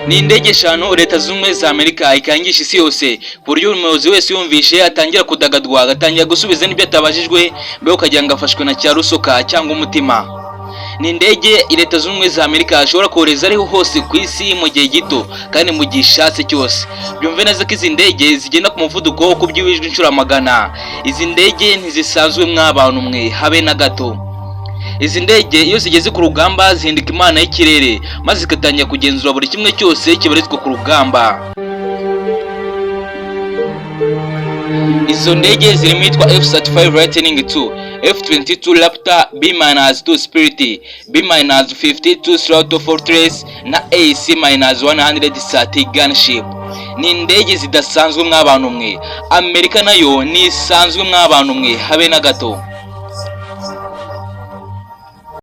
Ni indege eshanu Leta Zunze Ubumwe za Amerika ikangisha isi yose, ku buryo buri muyobozi wese yumvishe atangira kudagadwa, agatangira gusubiza n'ibyo atabajijwe, mbere ukagira ngo afashwe na cya rusoka cyangwa umutima. Ni indege Leta Zunze Ubumwe za Amerika ashobora kohereza ariho hose ku isi mu gihe gito kandi mu gihe ishatse cyose. Byumve neza ko izi ndege zigenda ku muvuduko wo kubyibijwe inshuro 100. Izi ndege ntizisanzwe mw'abantu mwe, habe na gato. Izi ndege iyo zigeze ku rugamba zihinduka imana y'ikirere, maze zigatangira kugenzura buri kimwe cyose kibarizwa ku rugamba. Izo ndege zirimo iyitwa F-35 Lightning II, F-22 Raptor, B-2 Spirit, B-52 Stratofortress na AC-130 Gunship. Ni indege zidasanzwe mw'abantu mwe. Amerika nayo ntisanzwe mw'abantu mwe, habe na gato.